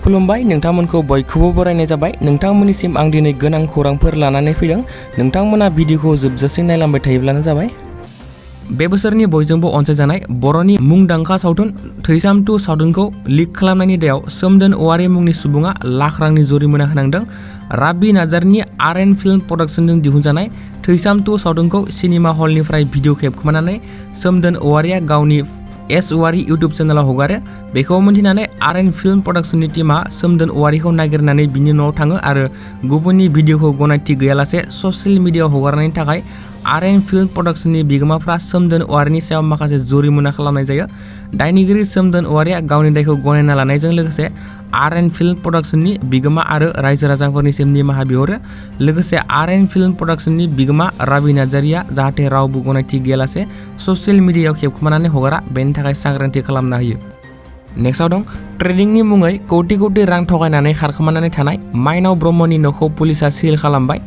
खुलुमबाय नोंथांमोनखौ बयखौबो बरायनाय जाबाय। नोंथांमोननिसिम आं दिनै गोनां खौरांफोर लानानै फैदों। नोंथांमोना भिडिअखौ जोबजासिम नायलांबाय थायोब्लानो जाबाय। बे बोसोरनि बयजोंबो अनसायजानाय बर'नि मुंदांखा सावथुन थैसाम 2 सावथुनखौ लिक खालामनायनि दायाव सोमदोन औवारी मुंनि सुबुङा लाख रांनि जुरिमाना होनांदों। राबि नार्जारिनि आर.एन. फिल्म प्रडाक्शनजों दिहुनजानाय थैसाम 2 सावथुनखौ सिनेमा हलनिफ्राय भिडिअ खेबखोमानानै सोमदोन औवारीया गावनि एस औवारी इउट्युब चेनेलाव हगारो। बेखौ मोनथिनानै आर.एन. फिल्म प्रडाक्शननि टीमा सोमदोन औवारीखौ नागिरनानै बिनि न'आव थाङो आरो गुबुननि भिडिअखौ गनायथि गैयालासे ससियेल मिडियायाव हगारनायनि थाखाय आर.एन. फिल्म प्रडाक्शननि बिगोमाफ्रा सोमदोन औवारीनि सायाव माखासे जुरिमाना खालामनाय जायो। दायनिगिरि सोमदोन औवारीया गावनि दायखौ गनायना लानायजों लोगोसे आर.एन. फिल्म प्रडाक्शननि बिगोमा आरो रायजो राजाफोरनिसिम निमाहा बिहरो। लोगोसे आर.एन. फिल्म प्रडाक्शननि बिगोमा राबि नार्जारिया जाहाथे रावबो गनायथि गैयालासे ससियेल मिडियायाव खेबखोमानानै हगारा बेनि थाखाय सांग्रांथि खालामना होयो। नेक्स्टआव दं ट्रेडिंनि मुङै कौटि कौटि रां थगायनानै खारखोमानानै थानाय माइनाव ब्रह्मनि न'खौ पुलिसा सिल खालामबाय।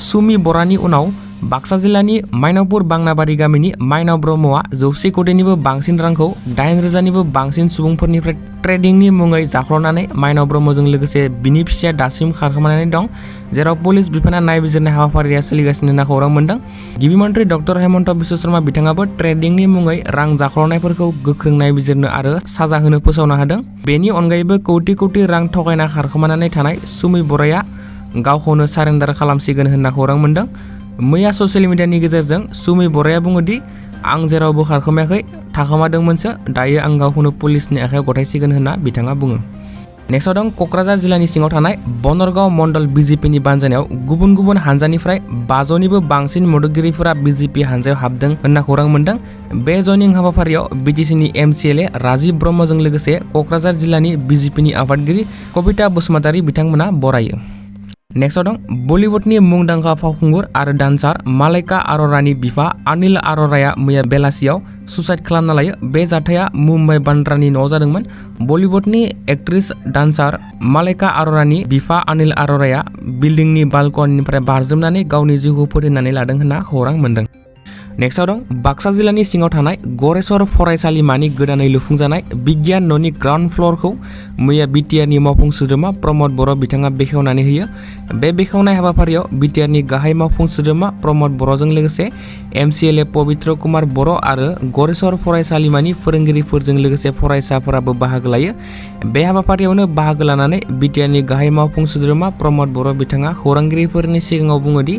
सुमि बरानि उनाव बाक्सा जिल्लानि माइनावपुर बांनाबारि गामिनि माइनाव ब्रह्मआ 100 कोटिनिबो बांसिन रांखौ 8,000निबो बांसिन सुबुंफोरनिफ्राय ट्रेडिंनि मुङै जाख्ल'नानै माइनाव ब्रह्मजों लोगोसे बिनि फिसाया दासिम खारखोमानानै दं, जेराव पुलिस बिफाना नायबिजिरनाय हाबाफारिया सोलिगासिनो होनना खौरां मोन्दों। गिबि मन्त्रि डक्टर हेमन्त बिश्व शर्मा बिथाङाबो ट्रेडिंनि मुङै रां जाख्ल'नायफोरखौ गोख्रों नायबिजिरनो आरो साजा होनो फोसावना होदों। बेनि अनगायैबो कौटि कौटि रां थगायना खारखोमानानै थानाय सुमि बराया गावखौनो सारेन्डार खालामसिगोन होनना खौरां मोन्दों। मैया ससियेल मिडियानि गेजेरजों सुमि बराया बुङोदि आं जेरावबो खारखोमायाखै, थाखोमादोंमोनसो, दायो आं गावखौनो पुलिसनि आखायाव गथायसिगोन होनना बिथाङा बुङो। नेक्स्टआव दं क'क्राझार जिल्लानि सिङाव थानाय बनरगाव मण्डल बिजेपिनि बानजायनायाव गुबुन गुबुन हानजानिफ्राय 500निबो बांसिन मददगिरिफोरा बिजेपि हानजायाव हाबदों होनना खौरां मोन्दों। बे जयनिं हाबाफारियाव बिटिसिनि एमसिएलए राजीव ब्रह्मजों लोगोसे क'क्राझार जिल्लानि बिजेपिनि आफादगिरि कबिता बसुमतारी बिथांमोना बरायो। नेक्स्टआव दं बलिउडनि मुंदांखा फावखुंगुर आरो डान्सार मालाइका आर'रानि बिफा अनिल आर'राया मैया बेलासियाव सुसाइड खालामना लायो। बे जाथाया मुम्बाइ बान्द्रानि न'आव जादोंमोन। बलिउडनि एक्ट्रेस डान्सार मालाइका आर'रानि बिफा अनिल आर'राया बिल्डिंनि बालकनिनिफ्राय बारजुमनानै गावनि जिउखौ फोथैनानै लादों होनना खौरां मोन्दों। नेक्स्टआव दं बाक्सा जिल्लानि सिङाव थानाय गरेस्वर फरायसालिमानि गोदानै लुफुंजानाय बिगियान न'नि ग्राउन्ड फ्ल'रखौ मैया बिटिआरनि मावफुं सोद्रोमा प्रमद बर' बिथाङा बेखेवनानै होयो। बे बेखेवनाय हाबाफारियाव बिटिआरनि गाहाय मावफुं सोद्रोमा प्रमद बर'जों लोगोसे एमसिएलए पबित्र कुमार बर' आरो गरेस्वर फरायसालिमानि फोरोंगिरिफोरजों लोगोसे फरायसाफोराबो बाहागो लायो। बे हाबाफारियावनो बाहागो लानानै बिटिआरनि गाहाय मावफुं सोद्रोमा प्रमद बर' बिथाङा खौरांगिरिफोरनि सिगाङाव बुङोदि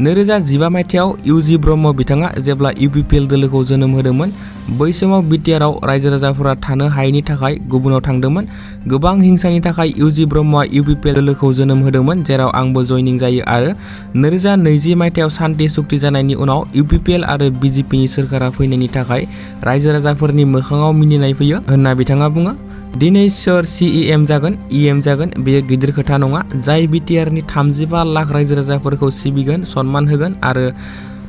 2015 मायथाइयाव इउजि ब्रह्म बिथाङा जेब्ला इउपिपिएल दोलोखौ जोनोम होदोंमोन बै समाव बिटिआरआव रायजो राजाफोरा थानो हायैनि थाखाय गुबुनाव थांदोंमोन। गोबां हिंसानि थाखाय इउजि ब्रह्मआ इउपिपिएल दोलोखौ जोनोम होदोंमोन, जेराव आंबो जयनिं जायो आरो 2020 मायथाइयाव सान्थि सुक्ति जानायनि उनाव इउपिपिएल आरो बिजेपिनि सोरखारा फैनायनि थाखाय रायजो राजाफोरनि मोखाङाव मिनिनाय फैयो होनना बिथाङा बुङो। दिनै सोर CEM जागोन, EM जागोन बेयो गिदिर खोथा नङा। जाय बिटिआरनि 35 लाख रायजो राजाफोरखौ सिबिगोन, सनमान होगोन आरो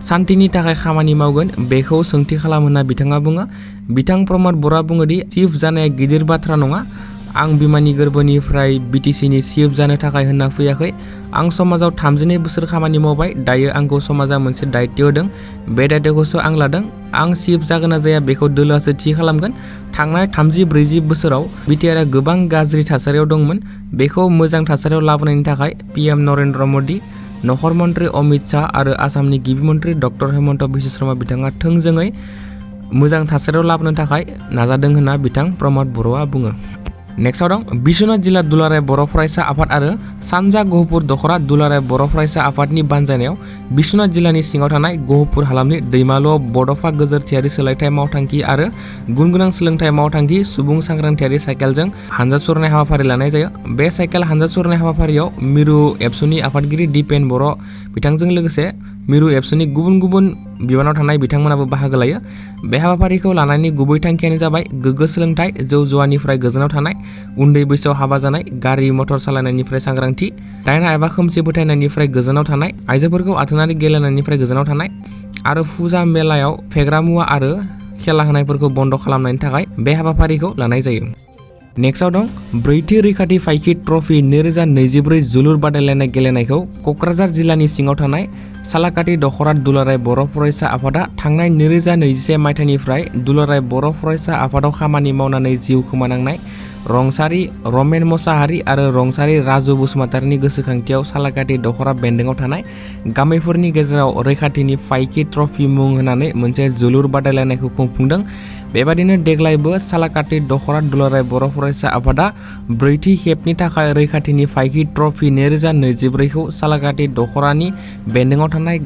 सान्थिनि थाखाय खामानि मावगोन बेखौ सोंथि खालाम होनना बिथाङा बुङो। बिथां प्रमद बर'आ बुङोदि चिफ जानाया गिदिर बाथ्रा नङा। आं बिमानि गोरबोनिफ्राय बिटिसिनि चिफ जानो थाखाय होनना फैयाखै। आं समाजाव 32 बोसोर खामानि मावबाय। दायो आंखौ समाजा मोनसे दायित्व होदों, बे दायित्वखौसो आं लादों। आं चिफ जागोन ना जाया बेखौ दोलोआसो थि खालामगोन। थांनाय 30-40 बोसोराव बिटिआरआ गोबां गाज्रि थासारियाव दंमोन, बेखौ मोजां थासारियाव लाबोनायनि थाखाय PM नरेन्द्र मदि, नखर मन्त्रि अमित शाह आरो आसामनि गिबि मन्त्रि डक्टर हेमन्त बिश्व शर्मा बिथाङा थोंजोङै मोजां थासारियाव लाबोनो थाखाय नाजादों होनना बिथां प्रमद बर'आ बुङो। नेक्स्टआव दं बिश्वनाथ जिल्ला दुलाराय बर' फरायसा आफाद आरो सानजा गहपुर दख'रा दुलाराय बर' फरायसा आफादनि बानजायनायाव बिश्वनाथ जिल्लानि सिङाव थानाय गहपुर हालामनि दैमालुआव बड'फा गोजोरथियारि सोलायथाय मावथांखि आरो गुन गोनां सोलोंथाइ मावथांखि सुबुं सांग्रांथियारि साइकेलजों हानजा सुरनाय हाबाफारि लानाय जायो। बे साइकेल हानजा सुरनाय हाबाफारियाव मिरु एबसुनि आफादगिरि दिपेन बर' बिथांजों लोगोसे मिरु एबसुनि गुबुन गुबुन बिबानाव थानाय बिथांमोनाबो बाहागो लायो। बे हाबाफारिखौ लानायनि गुबै थांखियानो जाबाय गोग्गो सोलोंथाइ, जौ जुवानिफ्राय गोजानाव थानाय, उन्दै बैसोआव हाबा जानाय, गारि मटर सालायनायनिफ्राय सांग्रांथि, दायना एबा खोमसि फोथायनायनिफ्राय गोजानाव थानाय, आइजोफोरखौ आथोनारि गेलेनायनिफ्राय गोजानाव थानाय आरो फुजा मेलायाव फेग्रा मुवा आरो खेला होनायफोरखौ बन्द खालामनायनि थाखाय बे हाबाफारिखौ लानाय जायो। नेक्स्टआव दं ब्रैथि रैखाथि फाइखि ट्रफि 2024 जोलुर बादायलायनाय गेलेनायखौ क'क्राझार जिल्लानि सिङाव थानाय सालाकाटि दख'रा दुलाराय बर' फरायसा आफादा थांनाय 2021 मायथाइनिफ्राय दुलाराय बर' फरायसा आफादाव खामानि मावनानै जिउ खोमानांनाय रंसारि रमेन मोसाहारि आरो रंसारि राजु बसुमतारिनि गोसोखांथियाव सालाकाटि दख'रा बेन्दोंआव थानाय गामिफोरनि गेजेराव रैखाथिनि फाइकि ट्रफि मुं होनानै मोनसे जोलुर बादायलायनायखौ खुंफुंदों। बेबादिनो देग्लायबो सालाकाटि दख'रा दुलाराय बर' फरायसा आफादा ब्रैथि खेबनि थाखाय रैखाथिनि फाइकि ट्रफि 2024खौ सालाकाटि दख'रानि बेन्दोंआव थानाय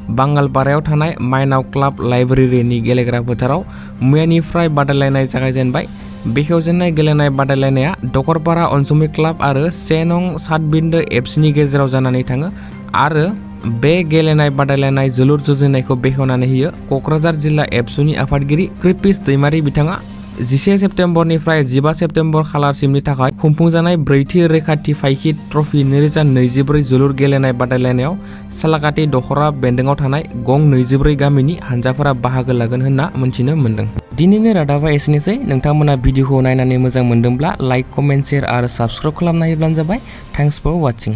बांगालपारायाव थानाय माइनाव क्लाब लाइब्रेरिनि गेलेग्रा फोथाराव मैयानिफ्राय बादायलायनाय जागायजेनबाय। बेखेवजेननाय गेलेनाय बादायलायनाया दखरपारा अनसुमै क्लाब आरो 1 नं सातबिन्दो एफसिनि गेजेराव जानानै थाङो आरो बे गेलेनाय बादायलायनाय जोलुर जुजिनायखौ बेखेवनानै होयो क'क्राझार जिल्ला एबसुनि आफादगिरि कृपिस दैमारि बिथाङा। 11 सेप्तेम्बरनिफ्राय 15 सेप्तेम्बर खालारसिमनि थाखाय खुंफुंजानाय ब्रैथि रैखाथि फाइकि ट्रफि 2024 जोलुर गेलेनाय बादायलायनायाव सालाकाटि दख'रा बेन्दोंआव थानाय गं 24 गामिनि हानजाफोरा बाहागो लागोन होनना मोनथिनो मोन्दों। दिनैनि रादाबा एसेनोसै। नोंथांमोना भिडिअखौ नायनानै मोजां मोनदोंब्ला लाइक, कमेन्ट, शेयार आरो साबस्क्राइब खालामना होब्लानो जाबाय। Thanks for वाचिं।